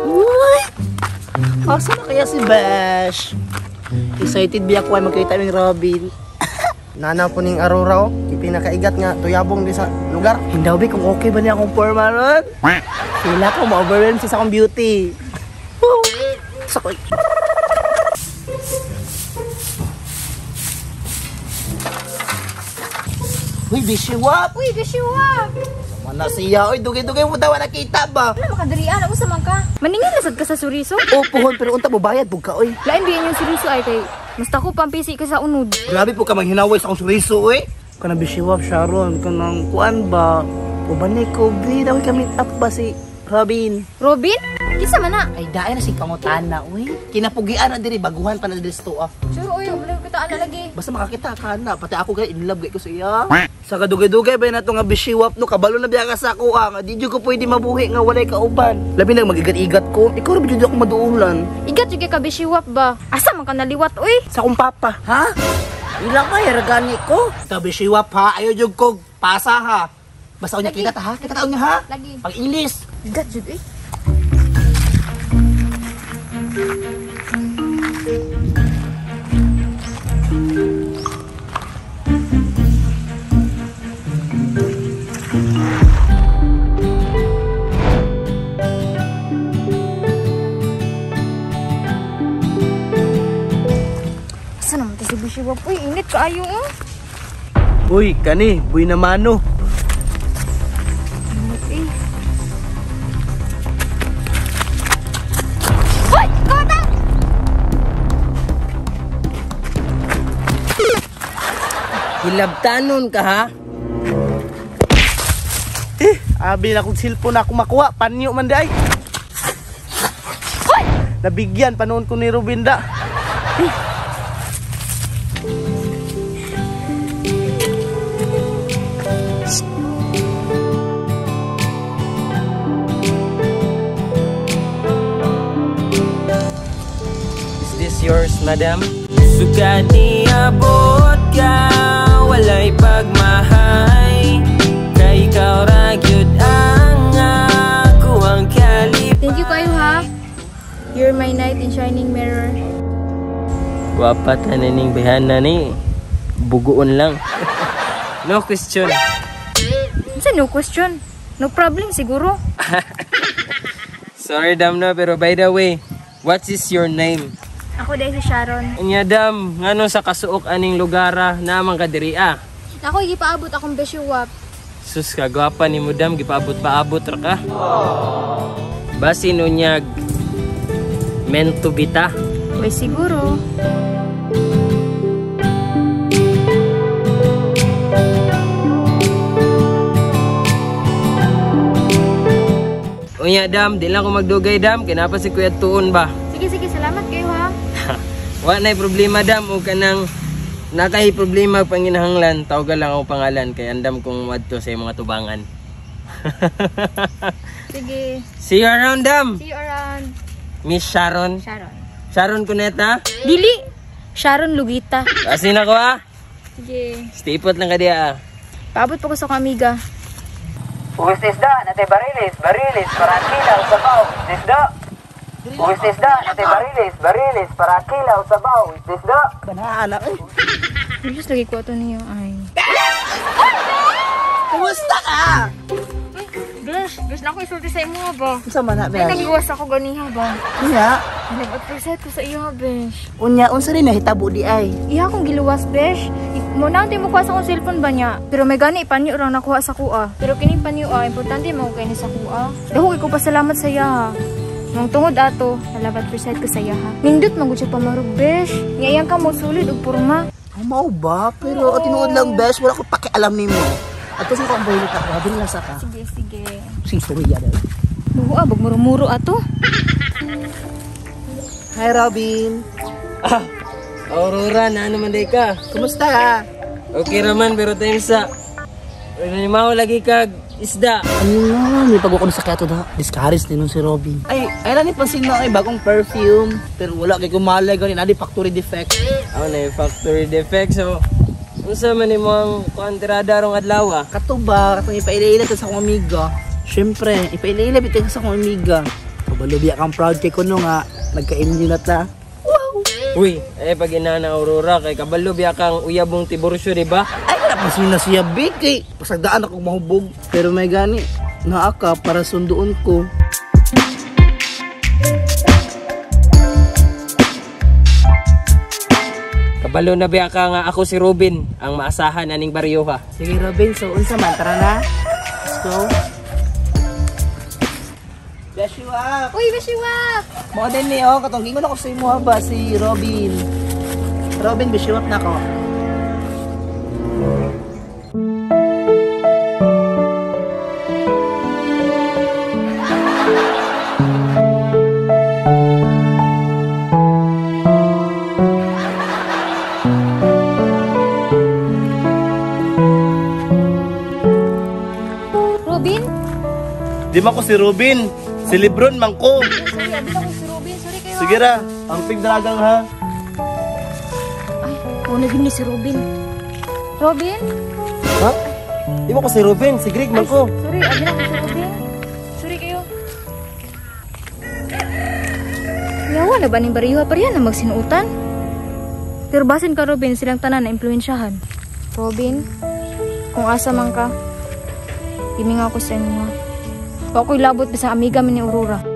Uy! Asa na kaya si Bash? Excited biya ko ay magkita ng Robin. Nana po ning Aurora oh, pinakaigat nga tuyabong di sa lugar. Hindaw bi kung okay ba niya akong forma ron? Sila ko ma-overwhelm siya sa akong beauty. Sakit. Uy, bishiwap! Uy, bishiwap! Wala siya, uy, dugay-dugay mo daw nakita ba? Wala makadirian, ako sa man ka. Maningil na sad ka sa suriso? O, puhon, pero unta mo bayad, bug ka, uy. Lain biyan yung suriso ay kay, basta ko pampisi ka sa unod. Grabe po ka manghinaway sa akong suriso, uy. Kanang bishiwap, Sharon, kanang kuan ba? Uban ni Kobe, daw ka meet up ba si Robin? Robin? Kinsa man na? Ay, daay na si Pangutana, uy. Kinapugian na diri, baguhan pa na diri sa tuwa. Sure, uy, wala kita ana lagi. Basta makakita ka na, pati ako kay in love kay ko sa iya. Sa kadugay-dugay ba na to nga bishiwap no, kabalo na biya ka sa ako ah. Nga di jud ko pwede mabuhi nga walay kauban. Labi na magigat-igat ko, ikaw ra jud ako maduulan. Igat jud kay ka bishiwap ba? Asa man ka naliwat, uy? Sa akong papa, ha? Ila ka, hiragani ko. Ito bishiwap ha, ayo jud ko pasa ha. Basta unya kita ta ha, kita taon niya ha. Lagi. Pag English. Igat jud, uy. Asa naman to si Bishiwap? Uy, init kaayo oh. Uy, kani, buy na mano. Init eh. Uy! Kawata! Hilabtanon ka ha? Eh, abi na kong cellphone na ako makuha. Panyo man di ay. Uy! Nabigyan panoon ko ni Robin da. Eh. Is this yours, madam? Sukat niabot ka, walay pagmahay. Kay ikaw ra gyud ang ako ang kalip. Thank you kayo ha. You're my knight in shining mirror. Gwapa tanan ning bayhana ni. Buguon lang. No question. Unsa no question? No problem siguro. Sorry dam no, pero by the way, what is your name? Ako dahil si Sharon. Unya dam, ngano sa kasuok aning lugara naman ka diri ah? Ako gipaabot akong bishiwap. Sus ka gwapa ni mo dam, gipaabot-paabot ra ka. Basin unyag meant to be ta. Uy, siguro. Unya dam, di lang ko magdugay dam, kinapa si Kuya Tuon ba? Sige, sige, salamat kayo ha. Wa na'y problema dam, o kanang nakay problema panginahanglan, tawagan lang ako pangalan kay andam kong madto sa imong atubangan. Sige. See you around dam. See you around. Miss Sharon. Sharon. Sharon Cuneta? Dili. Sharon Lugita. Asin ako ah. Sige. Stay put lang ka diya ah. Paabot pa ko sa akong amiga. Uwis isda, natay barilis, barilis, para kilaw, sabaw, isda. Uwis isda, natay barilis, barilis, para kilaw, sabaw, isda. Banana, uy. Diyos, lagi ko ito niyo ay. Kumusta ka? Uy, Besh, Besh na ako isulti sa imo ba? Unsa man na, Ay, Besh? nagluwas ako ganiha ba? Unya, Nag at first sight ko sa iyo, Besh. unya unsa rin nahitabo di ay? Iha akong giluwas, Besh. Mo na mo kuha sa akong cellphone ba niya? Pero may gani panyo ra nakuha sa kuha. Pero kining panyo ah, importante mo kay ni sa kuha. Dako kay ko pasalamat sa iya ha. Nung tungod ato, nalabat first sight ko sa iya ha. Nindot man gud siya pamarog, Besh. Nga iyang ka mo sulid og porma. Oh, mao ba? Pero tinuod lang, Besh, wala ko pakialam nimo. At sa akong boylet ako, dili lang sa ka. Sige, sige. Sige, storya dahil. Buha, bag murumuro ato. Hi, Robin. Ah, Aurora, na naman day ka? Kumusta ka? Okay raman, pero time sa... Pero lagi kag isda. Ano na, may pag ko na sa kaya to da. Discouraged ni nun si Robin. Ay, ay lang ni pansin na ay bagong perfume. Pero wala kay kumalay ganin, adi factory defect. Ako na yung factory defect, so... Unsa man nimo ang kuan tirada rong adlaw ah? Kato ba, katong ipaila-ila to sa akong amiga. Siyempre, ipaila-ila bitay ka sa akong amiga. Kabalo biya kang proud kay kuno nga nagka-MU na ta. Uy, eh pag ina na Aurora kay kabalo biya kang uyabong tiborsyo, di ba? Ay, wala pa na siya big kay pasagdaan ako mahubog. Pero may gani, naa ka para sunduon ko. Kabalo na biya ka nga ako si Robin, ang maasahan aning baryo ha. Sige Robin, so unsa man, tara na. Let's go. Bless you up. Uy, Beshiwak! Mo din ni oh, katong gingon ako sa imo ba si Robin. Robin, bless you up na ko. Robin? Di man ko si Robin, si Lebron man ko. Sorry, abi na ko si Robin. Sorry kayo. Sige ra, ang pigdragang ha. Ay, una gini si Robin. Robin? Ha? Di mo ko si Ruben, si Greg man ko. Sorry, abi na ko si Robin. Sorry kayo. Yawa na ba ning bariyuha pa riyan na magsinuutan? Pero basin ka Robin, silang tanan na impluwensyahan. Robin, kung asa man ka, himinga ko sa inyo. Wa ko'y labot bisan amiga mi ni Aurora.